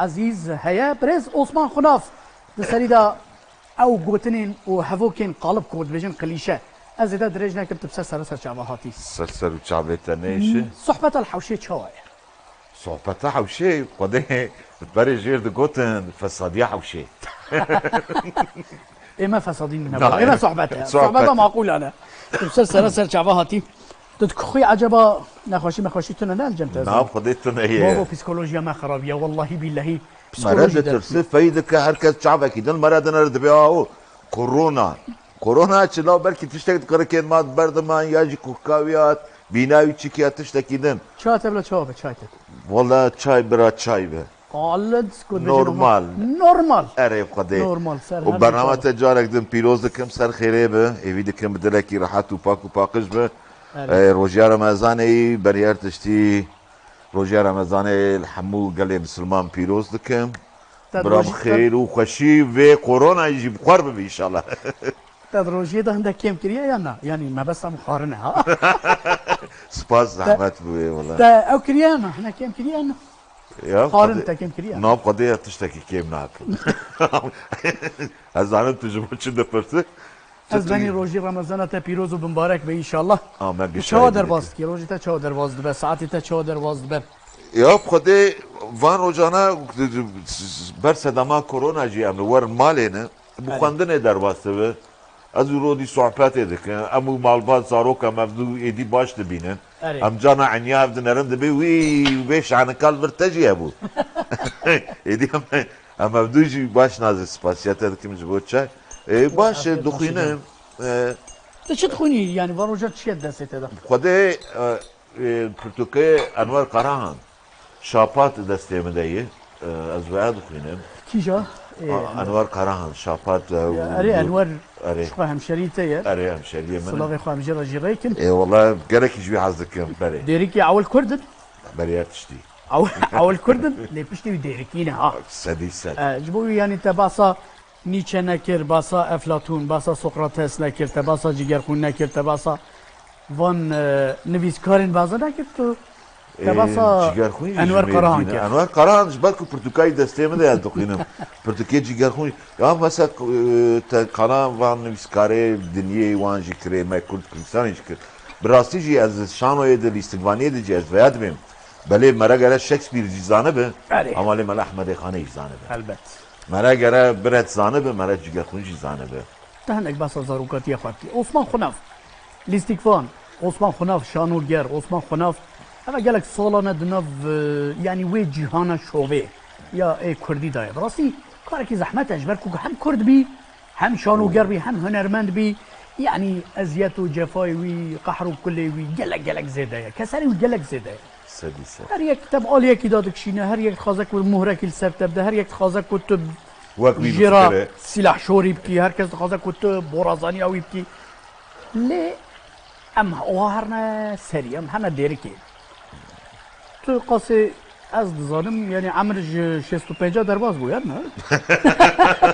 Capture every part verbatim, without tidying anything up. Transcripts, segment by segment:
Ezîz heye. Birêz Osman Xunaf di serî de ew gotinên û hevokên qalib ku dibêjin klîşe. Ez zêde dirêj nekim, tu bi ser sera ser çava hatî. Ser ser û çavê te neyşe. Sohbeta li hewşê çawa ye? Sohbeta hewşê, Xwedê berê jêr digotin fesadiya hewşê. Ê me fesadîn bine. Na, ê me sohbet e. Sohbeta maqûlane. Tu ser sera ser çava hatî. Tu dikixwî eceba nexweşî mexweşî tune ne li cem te? Na, Xwedê tune ye. Babo, psîkolojiya me xerabiye. Wellahî bîllehî. Mere psîkolojî ditirsi, fey dike, her kes çavekî din mere dinere dibê aho. Korona. Korona çi la, belkî tiştek di qirikên ma berdiman ya jî kuhka wî hat, bîna wî çikî ya tiştekî din. Çay te bila çawa be, çay te? Wala çay bira çay be. Xalid, ku dibêjin Normal. Normal. Erê Xwedê. Normal, ser û her bernama çawa. Te carek din pîroz dikim, ser xêrê bi. Êvî dikim bi dilekî rehet û pak û paqij bi. Erê. Ê, rojiya Remezanê yî beriyer tiştî. Rojiya Remezanê li hemû gelê misilman pîroz dikim. Te Bira bi rojî-, xêr û xweşî vê koronayê jî bi xwer bibe înşallah. Te di rojiyê de hindek kêm kiriye ya na? Yanî mebesta min xwarin e, ha? Spas, zehmet bûye wela. Te ew kiriye ya na? Hine kêm kiriye ya na? Ya, Xwarin Xwedê-, te kêm kiriye? Na, Xwedê ya tiştekî kêm nakim. Ez zanim tu ji bo çi dipirsi. Ez benî rojî Remezana te pîroz û bimbarek be înşallah. Amin. Tu çawa derbas dikî? Rojî te çawa derbas dibe? Saetê te çawa derbas dibe? Ya Xwedê van rojana ber sedema korona jî em li wer malê ne. Bi Erê. Xwendinê derbas dibe. Ez û Rodî sohbetê dikin. Em û malbat zaroka me vdû êdî baş dibînin. Erê. Em cana enya ev dinerin dibê wî bê şanika li vir te jî hebû. Êdî em, em ev du jî baş nazê spasiya te dikim ji bo çay. Ê, baş e, Afiyet olsun dixwînim. Hocam. E, Tu çi dixwînî? Yanî van roja çi ye destê te de? Xwedê, e, e, pirtûkê Enwer Karahan. Şapat destê min de ye. E, ez veya dixwînim. Kîja? E, A-, Enwer Karahan, Şapat, e, Ya, û, erê, û, Enwer, erê. Ji xwe hemşerî te ye. Erê, hemşeriyê min e. Silavê xwe em jê re jî rêkin. Ê, wela gelekî ji wî hez dikim, berê. Dêrikî ewil Kurd in? Berê her tiştî. Ewil, ewil Kurd in, lê piştî wî Dêrikî ne, ha. Sedî sed. E, ji bo wî, yanî, te basa Nietzsche nekir, basa Eflatûn, basa Sokrates nekir, te basa Cigerxûn nekir, te basa van, e, nivîskarên baza nekir, tu te Ê, basa Cigerxûn jî Enwer ji Karahan Mêrdîn e. Kir. Enwer Karahan ji ber ku pirtûkayî destê min de ez dixwînim. Pirtûkê Cigerxûn, ya mesela, e, te kana van nivîskarê dinyê wan jî kirê, me Kurd Kurdistanê jî kir. Bi rastî jî ez şanoyê de, lîstikvaniyê de jî ez veya dibêm. Belê mere gere Shakespeare jî zanibe, Erê. Ama lê mela Ehmedê Xanê jî zanibe. Helbet. Mere gere Brett zanibe, mere Cigerxûn jî zanibe. Te hinek behsa zarokatiya xwe dikî. Osman Xunaf, lîstikvan, Osman Xunaf, şanoger, Osman Xunaf, eve gelek salan e di nav, e, yanî wê cîhana şovê ya ê Kurdî daye. Bi rastî karekî zehmet e, ji ber ku hem Kurd bî, hem şanoger bî, hem hunermend bî. Yanî eziyet û cefayê wî, qehr û kulê wî gelek, gelek zêde ye. Keserê wî gelek zêde ye. Sedî sed. Her yek te bi aliyekî de dikişîne, her yek dixwaze ku muhrekî li ser te bide, her yek dixwaze ku tu Wek wî jê re bifikire. Sîlahşorî bikî, her kes dixwaze ku tu borazaniya wî bikî. Lê em wiha herne serî, em herne Dêrikê. Tu qasê, ez dizanim, yanî emir ji şêst û pênca derbas bû, ya ne?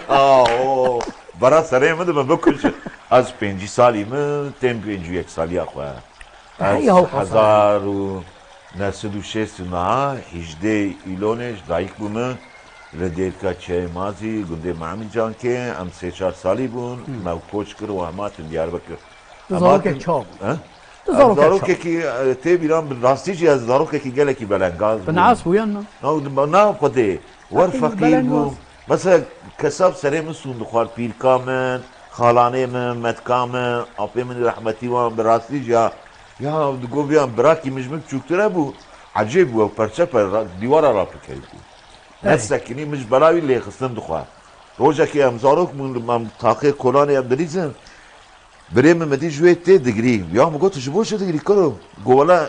Aa, o, bera serê min dibe bikujin. Ez pêncî salî min, tên pêncî û yek saliya xwe. Ez Hey, haw qasam. Hezar û neh sed û şêst û neh, hîjdê Îlonê ji dayik bûme. Li Dêrika Çiyayê Mazî, gundê Mehemî Cankê, em sê çar salî bûn. Hmm. Me koç kir û em hatin Diyarbekir. Tu Em zarokek hatin çawa bû? He? Tu Em zarokek çawa bû? zarokekî, e, tê bîran, bi rastî jî ez zarokekî gelekî belengaz bûm. Bi nas bû yan na? Na, na, Xwedê, wer Feqîr feqîr belengaz. bû. Mesela, kesab serê min sûn dixwar, pîrka min, xalanê min, metka min, apê min rehmetî wan, bi rastî jî ya, ya, digot biyan, birakî min ji min biçûktir hebû, ecêb bû, ew perçe per ra-, dîwara rapikerî bû. Erê. Nesekinî, min ji bela wî lêxistin dixwar. Rojekê em zarok bûn, em taxê kolanê em dilîzin. Birê min, min dî ji wê tê digirî. Ya min got, "Tu ji bo çi digirî kuro?" Got, "Wele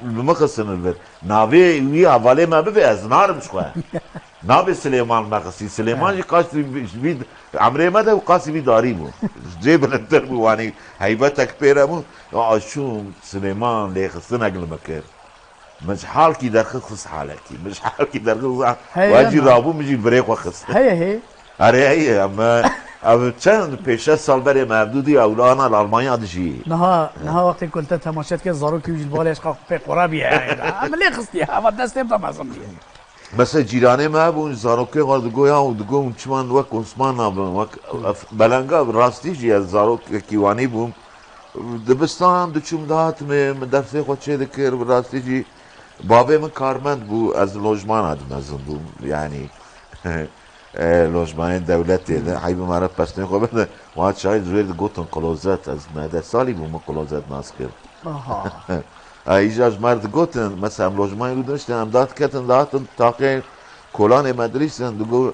bi min xistin li vir. Navê wî hevalê me bibe, ez narim ji xwe." Navê Silêman me xistî. Silêman Ha. jî qasî vî, vî emrê me de û qasî vî darî bû. Cê bilindtir bû, wanî heybetek pê re bû. Ya ez çûm, Silêman lêxistinek li min kir. Min ji halkî derxist xist halekî. Min ji halkî derxist xist. Heye, Wa jî heye. rabû, min jî virê xwe xist. Heye, heye. Erê, heye, em, em çend pêş şeş sal berê me hevdû dî ewlana li Almanya dijî. Niha, niha wextê ku li te temaşe dike, zarokî wî jî li balê eşqa pê xwe re bîye. Em lê xistiye, eva destê min de mezin bûye. Mesela cîranê me hebûn, zarokê xwe digo ya û digo hûn çiman wek Osman nabin, wek ev-, belanga rastî jî ez zarokekî wanî bûm. Dibistanan diçûm dihatim ê, min dersê xwe çê dikir, bi rastî jî bavê min karmend bû, ez lojmana dimezin bûm. Yanî, e, lojmanên dewletê de, heybi me re pesnê xwe bide. Wan çayê ji wê digotin klozet, ez me deh salî bûm min klozet nas kir. Aha. Ay, îja ji me re digotin, mesela em lojmanê wî diniştin, em dadiketin, dihatin taqê kolanê me dirîstin, digo,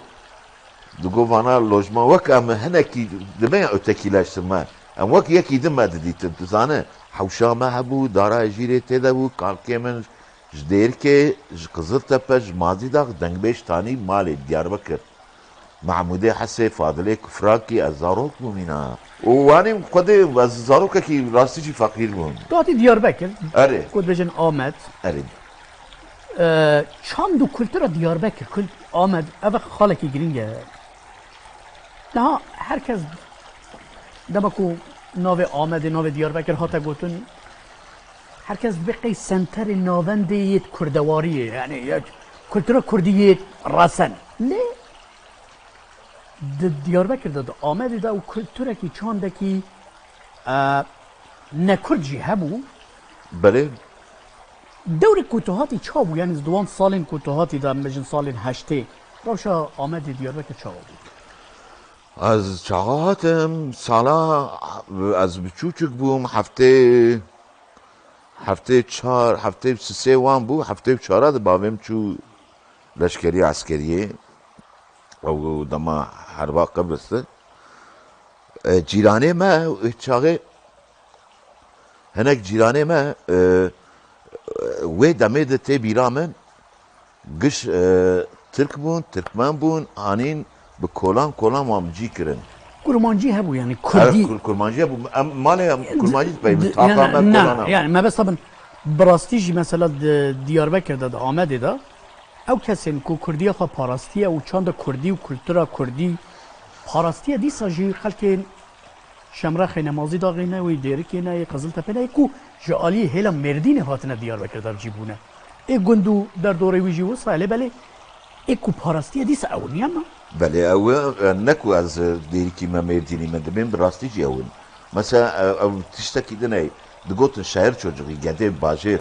digo vana lojman wek em hinekî dibe ya ötekileştirme. Em wek yekî din me didîtin, tu zane, hewşa me hebû, dara ejîrê tê de bû, kalkê min ji Dêrikê, ji Qiziltepe, ji Mazîdax, dengbêj tanî malê Diyarbekir. Mehmûdê Hesê, Fadilê Kufrakî, ez zarok bûm îna. Û wanî xwedê ez zarokekî rastî jî feqîr bûm. Tu hatî Diyarbekir, Erê, ku dibêjin Amed. Erê. E, çand û kultura Diyarbekir, kult Amed, ev xalekî girîng e. Niha her kes dema ku navê Amedê, navê Diyarbekir hate gotin, her kes dibê qey senterê navendê yê kurdewariyê, yani ya kultura kurdî yê resen. Lê di Diyarbekir de, di Amedê de û kulturekî çandekî, e, nekurd jî hebû. Belê. Dewrê ku tu hatî ça bû? Yani di wan salên ku tu hatî de, em bêjin salên heştê, rewşa Amedê Diyarbekir çawa bû? Ez çaxa hatim, sala ez biçûçik bûm, heftê, heftê çar, heftê sisê wan bû, heftê çara de bavê min çû leşkerî eskeriyê. Ew dema herba Qibris de. E, cîranê me, e, çaxê hinek cîranê me, e, e, wê demê de tê bîra min, giş, e, Tirk bûn, Tirkmen bûn, anîn bi kolan kolan wan bi cî kirin. Kurmancî hebû, yani Ev Kurdî. Kur-, kurmancî hebû. Em malê em kurmancî dipeyivin, Di-, taka yani, me na, kolana. Yani mebesta bin, bi rastî jî mesela di Diyarbekir de, di Amedê de, ew kesên ku Kurdiya xwe parastiye û çanda Kurdî û kultura Kurdî parastiye, dîsa jî xelkên Şemrexê ne, Mazîdaxê ne, wê Dêrikê ne, yê Qiziltepe ne, yê ku ji aliyê hêla Mêrdînê hatine Diyarbekir de cî bûne. Ê gund û derdorê wî jî wisa ye, lê belê ê ku parastiye dîsa ew niye me? Belê ew e, ne ku ez, e, Dêrikî me, Mêrdînî me, dibên bi rastî jî ew in. Mesela, e, ew tiştekî din e, digotin şehir çocuğu, gedê bajêr.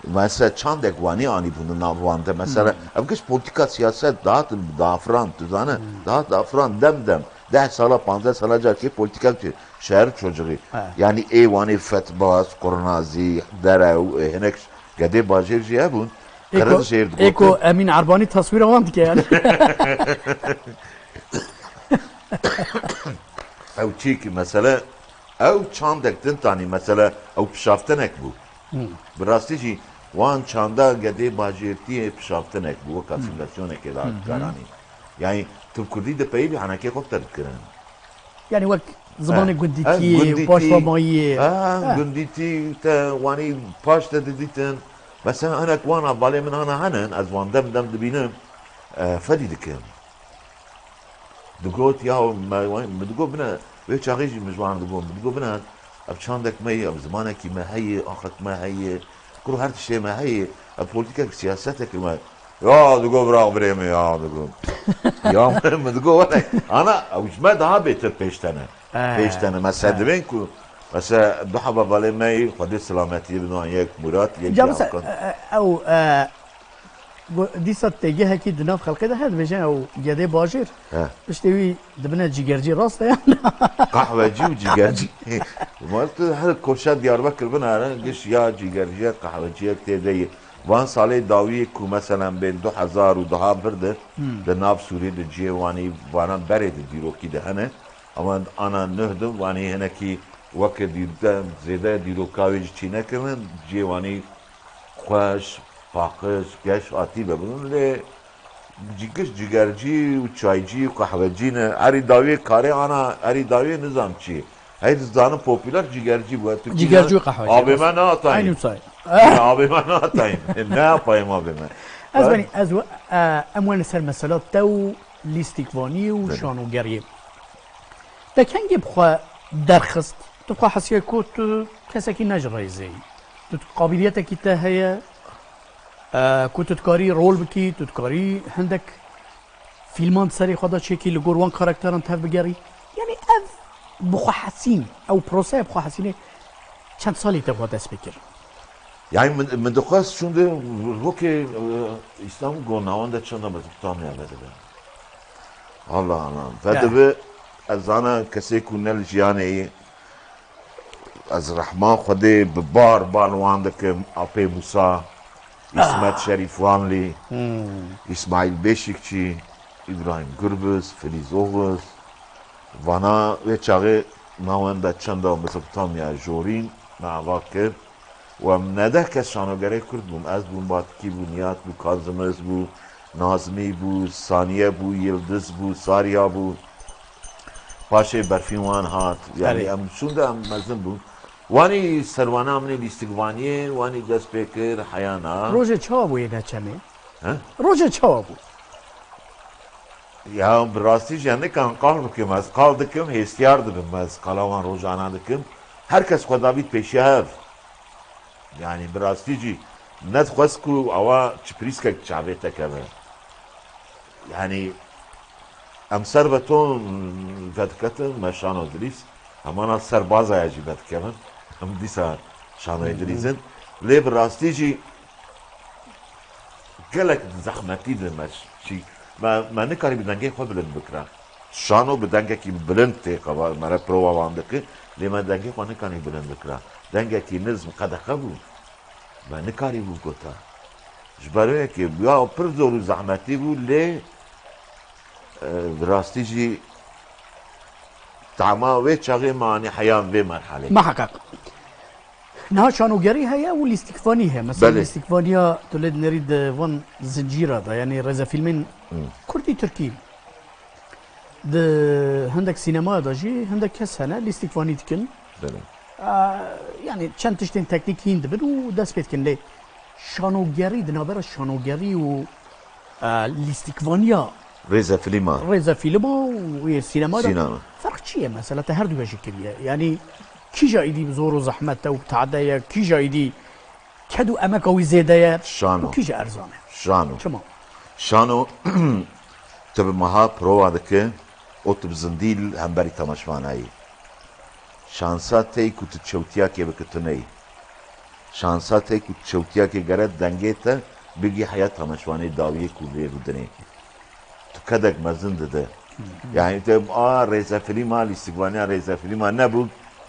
Mesela çandek wanî anîbûne nav wan de. Mesela Hmm. ev giş polîtîka siyaset dihat dafran, tu zane, Hmm. dihat dafran dem dem. Deh sala, panzdeh sala carkê polîtîka çi? Şehir çocuğu. He. Yani ê wanî Fetbaz, Qurnazî, Derew, e, hinek gedê bajêr jî hebûn. Ê ku, Qirix jêr ê ku digotin. Emîn Erbanî taswîra wan dike yani. Ew çî ki mesele, ew çandek din tanî mesele, ew pişaftinek bû. Hmm. Bi rastî jî wan çanda gedê bajêrtiyê pişaftinek bû, wek Hmm. asîmîlasyonekê da Hı hı. karanî. Yani tu bi kurdî dipeyivî henekê xwe bi te dikirin. Yani wek zimanê He. gundîtiyê, He, gundîtî. paşvamayiyê. Ha, He. gundîtî te wanî paş te didîtin. Mesela hinek wana balê min ana henin, ez wan dem dem dibînim, e, fedî dikim. Digot, ya me, min digot bine, wê çaxê jî min ji wan digot, min digot bine, ev çandek me ye, ev zimanekî me heye, axek me heye, kuro her tiştê me heye, ev polîtîkek siyasetek me. Ya digot, bira birê min ya, digot. Ya min digot, wele, ana, ew ji me daha bêtir pêş tene. Eh, Pêş tene. Mesela eh. dibên ku, mesela du heba balê me yî, Xwedê selametiyê bidin, yek Murat, yek Ca jî mesela, Afgan. e, e, ew, e, Go-, dîsa têgehekî di nav xelkê de heye, dibêjin ew gedê bajêr. He. Piştê wî dibine cîgercî, rast e yan na? Qehwecî û cîgercî. Ma tu her koşa Diyarbekir binere, giş ya cîgerciyek, qehweciyek tê de ye. Van salê dawiyê ku meselen bên du hezar û duha vir de, Hmm. di nav Sûrî de cihê wanî vanan berê de dîrokî de hene. Ama ana nuh de wanî hinekî weke dîrde zêde dîroka wê jî çî nekirin, cihê wanî xweş, paqij, geş hatî vebûn lê cî-, giş cîgercî û çaycî û qehwecî ne. Herî dawiyê karê ana, herî dawiyê nizam çi. Hey dizanin popüler cîgercî bû. Tirkî Cîgercî û qehwecî, Abê rast. me ne atayın. Aynı say. Ne, abê me ne atayın. Ne yapayım abê me? Ez Ben benî, ez we-, e, em wene ser mesela te û lîstikvaniyê û Belê. şanogeriyê. Te kengê bi xwe derxist? Tu xwe hesiye ku tu kesekî ne ji rêzê yî. Tu qabiliyetekî te heye. E, ku tu dikarî rol bikî, tu dikarî hindek fîlman di serê xwe de çêkî, li gor wan karakteran tev bigerî. Yanî ev bixwehesîn, ew proseyê bixwehesînê çend salî te xwe dest pê kir? Yani min, min dixwest şûnde wekê, e, Îslam got, navenda çanda Mezopotamya vedibe. Allah Allah. Vedibe, ez zana kesê ku ne li jiyanê yê, ez rehma Xwedê bi bar bar wan dikim, Apê Musa, Îsmet Şerîf Wanlî, Îsmaîl Bêşikçî, Îbrahîm Gurbis, Filîz Oxuz, vana wê çaxê navenda çanda Mezopotamya jorîn me ava kir. Û em nehde kes şanogerê Kurd bûn. Ez bûm, Batikî bû, Niyat bû, Kazimiz bû, Nazmî bû, Saniye bû, Yildiz bû, Sariya bû. Paşê berfîn wan hat. Yani Erê. Em şûnde em mezin bûn. Wanî serwana min ê lîstikvaniyê, wanî dest pê kir, heyana. Rojê çawa bû yê neçemê? He? Rojê çawa bû? Ya bi rastî jî nikan qal bikim, ez qal dikim, hêstiyar dibim, ez qala wan rojana dikim. Her kes xwe dabît pêşiya hev. Yani bi rastî jî nedixwest ku awa çiprîskek çavê te keve. Yani em ser beton vediketin, me şano dilîz. Hemana ser bazaya jî vedikevin. Em dîsa şanoyê dilîzin. Lê bi rastî jî gelek zehmetî di me şî. Me, me nikarî bi dengê xwe bilind bikira. Şano bi dengekî bilind tê qeba, me re prova wan dikir. Lê me dengê xwe nikarî bilind bikira. Dengekî nizm qedexe bû. Me nikarîbû gota. Ji ber wê yekê ya pir zor û zehmetî bû lê, e, bi rastî jî tama wê çaxê me anî heya vê merhelê. Miheqeq. Niha şanogerî heye û lîstikvanî heye. Mesela Belê. Lîstikvaniya tu lê dinerî di van zincîra de, yanî rêzefîlmên Hı. Kurdî Tirkî. Di hindek sînemaya de jî hindek kes hene lîstikvanî dikin. Belê. Ee, yani çend tiştên teknîk hîn dibin û dest pê dikin. Lê şanogerî, di navbera şanogerî û, e, lîstikvaniya Rêzefîlma. Rêzefîlma û yê sînema de Sînema. Ferq çi ye mesela? Te her du jî kiriye. Yani kîja îdî bi zor û zehmet e û bi tade ye, kîja îdî ked û emeka wî zêde ye Şano. Û kîja erzan e? Şano. Çima? Şano, tu bi meha prova dike û tu bi zindî li hemberî temaşvana yî. Şansa tey ku tu çewtiyakê bike tu neyî. Şansa tey ku tu çewtiyakê gere dengê te bigî heya temaşvanê dawiyê ku vê rûdinê. Tu kedek mezin dide. Yani te a rêzefîlma, lîstikvaniya rêzefîlma nebû,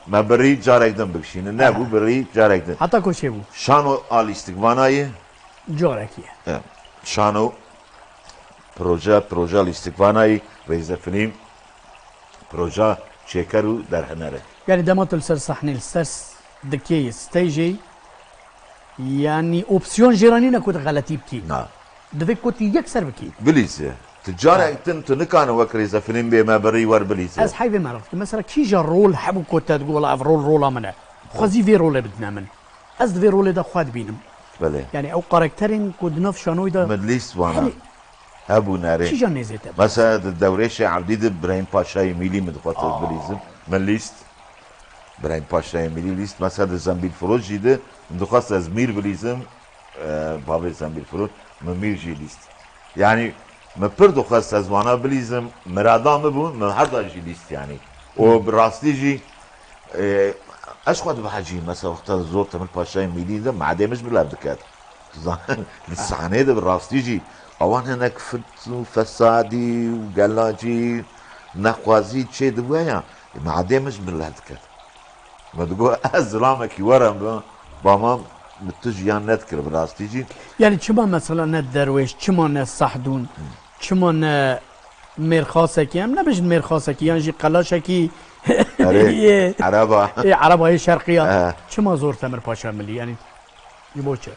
me birî carek din bikişînin. Nebû, birî carek din. Heta ku çêbû? Şano a lîstikvana ye. Carekî ye. E, şano proje, proje lîstikvana ye, rêzefîlm, proje çêker û derhener e. Yani dema tu li ser sahnê, li ser s-, dikê, stejê, yani opsiyon jê re nîne ku tu xeletî bikî. Na. Divê ku tu yekser bikî. Bilîze. Tu carek din tu nikane wek rêzefîlm bê me birî wer bilîze. Ez heyvê me re dikim. Mesela kîja rol hebû ku te digot, wela ev rol rola min e. Xwezî vê rolê bidine min. Ez di vê rolê de xwe dibînim. Belê. Yani ew karakterên ku di nav şanoyê de Min lîst wana. Herî Hebû nerê. Kîja nêzê te? Mesela di Dewrêşê Evdî de Birahîm Paşayê Mîlî min dixwest ez bilîzim. Min lîst. Birahîm Paşayê Mîlî lîst. Mesela di Zembîlfiroş jî de min dixwest ez Mîr bilîzim. E, bavê Zembîlfiroş min Mîr jî lîst. Yani min pir dixwest ez wana bilîzim. Mirada min bû, min her da jî lîst yani. O bi rastî jî, e, ez xwe dibehecîm. Mesela wexta zor Temir Paşayê Mîlî de madê min ji min lev diket. Zanin li sahneyê de bi rastî jî awan hinek fit û fesadî û gelacî nexwazî çê dibûye ya, madê min ji min lev diket. Me digot, ez zilamekî were bim, bama min tu jiyan nedikir bi rastî jî. Yani çima mesela ne derwêş, çima ne sahdûn, çima ne mêrxasekî, em nebêjin mêrxasekî, yan jî qelaşekî Erê, yê, ereba. Ê, ereba yê şerqiya. He. Çima zor Temir Paşa Milî? Yani ji bo çi?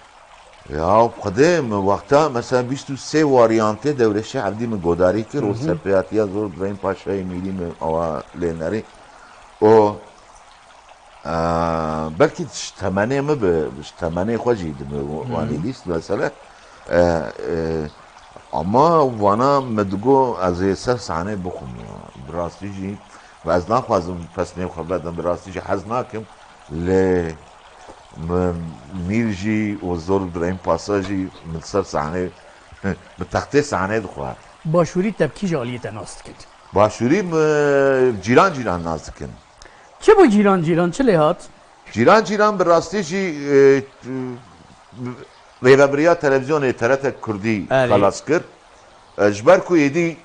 Ya Xwedê min wexta mesela bîst û sê waryantê Dewrêşê Evdî min godarî kir û Hı hı. serpêhatiya zor Birahîm Paşayê Mîlî min awa lê nerî. O, e, belkî ji temenê min bi, ji temenê xwe jî dibe Hı. wanî lîst mesela. E, e, ama wana min digo ez ê ser sahnê bixwim. Bi rastî jî ve ez naxwazim pesnê xwe vedim, bi rastî jî hez nakim. Lê Min Mîr jî û Zor Birahîm Pasa jî min ser sahnê, min textê sahnê dixwar. Başûrî te bi kî ji aliyê te nas dikin? Başûrî min cîran cîran nas dikin. Çi bû cîran cîran? Çi lê hat? Cîran cîran bi rastî jî, e, rêvebiriya televîzyonê T R T Kurdî Erê. Xelas kir. E, ji ber ku êdî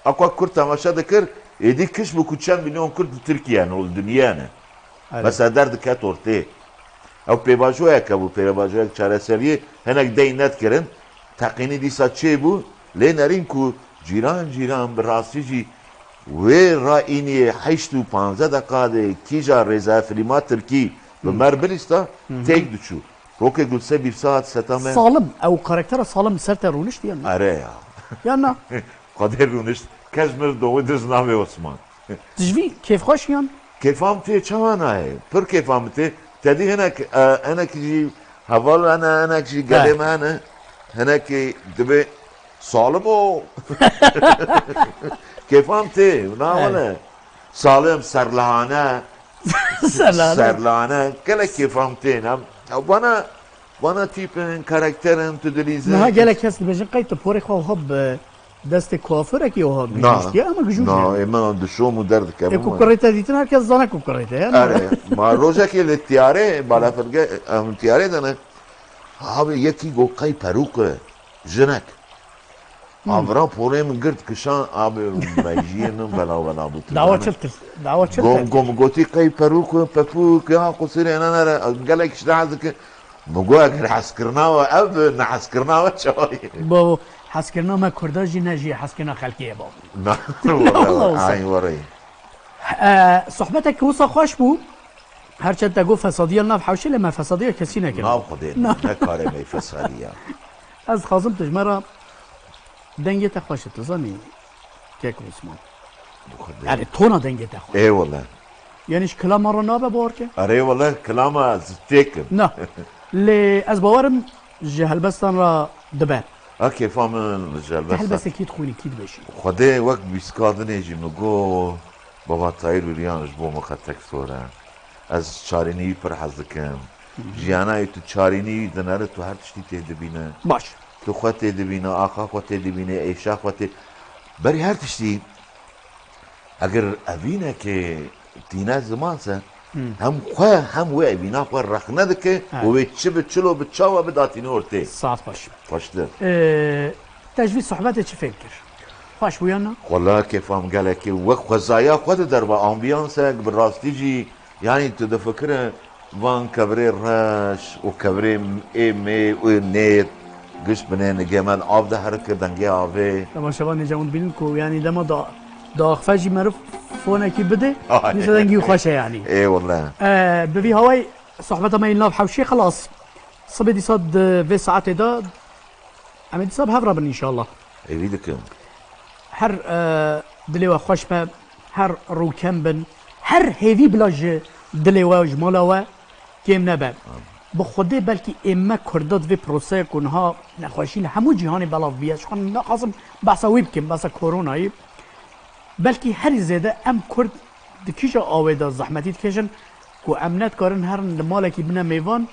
aka Kurd temaşe dikir, êdî kiş bû ku çend milyon Kurd li Tirkiye ne û li dinyê ne. Erê. Mesela derdiket ortê. Ew pêvajoyek hebû, pêvajoyek çareseriyê, hinek dey nedikirin. Teqînî dîsa çêbû, lê nerîn ku cîran cîran bi rastî jî wê rayîniyê heşt û panzdeh deqa de kîja rêzefîlma tirkî bi mer bilîsta, têk diçû. Rokê Gulse Bîrsa hat seta me. Salim, ew karaktera Salim ser te rûnişt yan na? Erê ya. Yan na? Xwedê rûnişt. Kes mir doxî diz navê Osman. Dijvî kêfxweş yan? Kêfam tê, çawa nayê? Pir kêfam tê. Te dî hinek, e, hinek jî heval hene, hinek jî gelê me hene. Hinekî dibê Salim o. Kêfam tê. Na Evet. wele. Salim, Serlihane. Serlihane. Serlihane. Gelek kêfam tê. Na, ya bana, bana tîpin, karakterin, tu dilîzin. Niha gelek kes dibêjin qey tu porê xwe wiha bi destê kuaforekî wiha Na. gijîştiye, ama gijû Na, jî. ê min dişom û derdikevim. Ê ku kurê te dîtin her kes zane ku kurê te ye. Erê, ma rojekê li tiyarê, balafirge, em tiyarê de ne. Abi yekî got qey perûk e, jinek. Avra porê min girt kişan, abi mejiyê min bela bela bû. Dawa çil kir. Dawa çil Gom, kir. gom gotî qey perûk e, pepûk, ya qusirê ne nere, gelek işte hez dike. Min got eger hezkirina we ev bi, ne hezkirina we çawa ye? Bo hezkirina me Kurda jî ne jî hezkirina xelkê ye bo. Na, Allah wala, olsun. Ay were. E, sohbetek wisa xweş bû. Her çend te got fesadiya nav hewşê lê me fesadiya kesî nekir. Nav xwedê ne karê me fesadiya. Ez dixwazim tu ji me re dengê te xweş e, tu zanî kek Osman. Xwedê. Yani tona dengê te xweş. Ê wele. Yani ji kilama re nabe bawer ke? Erê wele kilama ez têkim. Na. Lê ez bawerim ji helbestan re dibe. Ha kêfa min ji Te helbesta. helbestekî dixwînî kî dibêjî? Xwedê wek bîskadinê jî min got, Baba Tahir Uryan ji bo min xetek sor e. Ez çarînî wî pir hez dikim. Jiyana wî tu çarînî wî dinere tu her tiştî tê dibîne. Baş. Tu xwe tê dibîne, axa xwe tê dibîne, êşa xwe tê. Berî her tiştî eger evînekê tîne ziman se, hem xwe hem wê evîna xwe rexne dike û wê çi bi çilo bi çawa bi datîne ortê. Saet xweş. Xweştir. Ee, te ji vî sohbetê çi fêm kir? Xweş bû yan na? Wala kêfam gelekê wek xwezaya xwe di derve ambiyansek bi rastî jî, yanî tu difikire van kevirê reş û kevirê ê mê û nêr giş binê nigê me av de herike dengê avê. Temaşevanê cem dibînin ku yanî dema da daxfe jî meriv fonekî bide, Ay. nîse dengî xweş e yanî. Ê wele. Ee, bi vî hawayî sohbeta me yên nav hewşê xilas. Sibê dîsa di vê saetê de em ê dîsa bi hev re bin înşallah. Êvî dikim. Her e, dilê we xweş be, her rûkem bin, her hêvî bila ji dilê we, ji mala we kêm nebe. Bi Xwedê belkî ê me Kurda di vê proseya ku niha nexweşî li hemû cîhanê belav bûye, ji xwe naxwazim behsa wî bikim, behsa koronayê. Belkî herî zêde em Kurd di kîja awê de zehmetî dikêşin ku em nedikarin herin li malekî bine mêvan,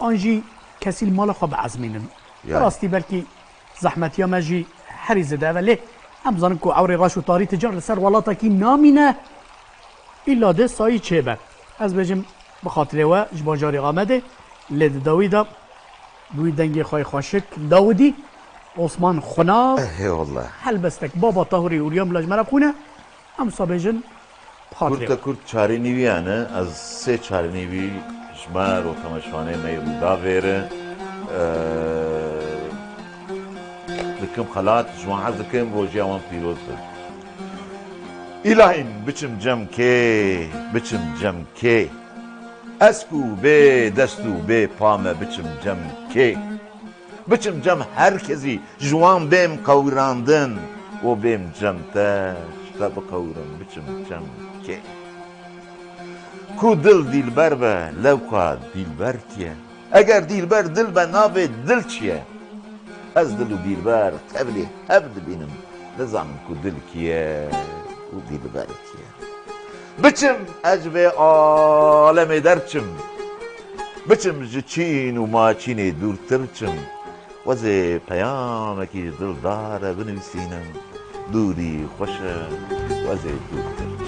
an jî kesî li mala xwe biezmînin. Yani. Rastî belkî zehmetiya me jî herî zêde ev e. Lê em zanin ku ewrê reş û tarî ti car li ser welatekî namîne, îlla dê sayî çêbe. Ez bêjim bi xatirê we ji bajarê Amedê, lê di dawî de bi wî dengê xwe yê xweşik Dawidî, Osman Xunav, Eh, eyvallah. helbestek Baba Tahirê Uryan bila ji me re bixwîne. Em wisa bêjin bi xatirê Kurte we. kurt çarînî wî hene. Ez sê çarînî wî ji me ro temaşevanê me yê Rûdavê re, e, dikim xelat, ji wan hez dikim, rojiya wan pîroz be. Îlahîm biçim cem kê, biçim cem kê. Ez ku bê dest û bê pa me biçim cem kê. Biçim cem her kesî ji wan bêm qewirandin û bêm cem te, ji te biqewirim biçim cem kê. Ku dil dîlber be, lewka dîlber kî ye? Eger dîlber dil be, navê dil çi ye? Ez dil û dîlber tevlî hev dibînim. Nizanim ku dil kî ye û dîlber kî ye. Biçim ez ji vê alemê derçim. Biçim ji çîn û maçînê dûrtir çim. Wezê peyamekî ji dildar e binivîsînim. Dûrî xweş e, wezê dûrtir.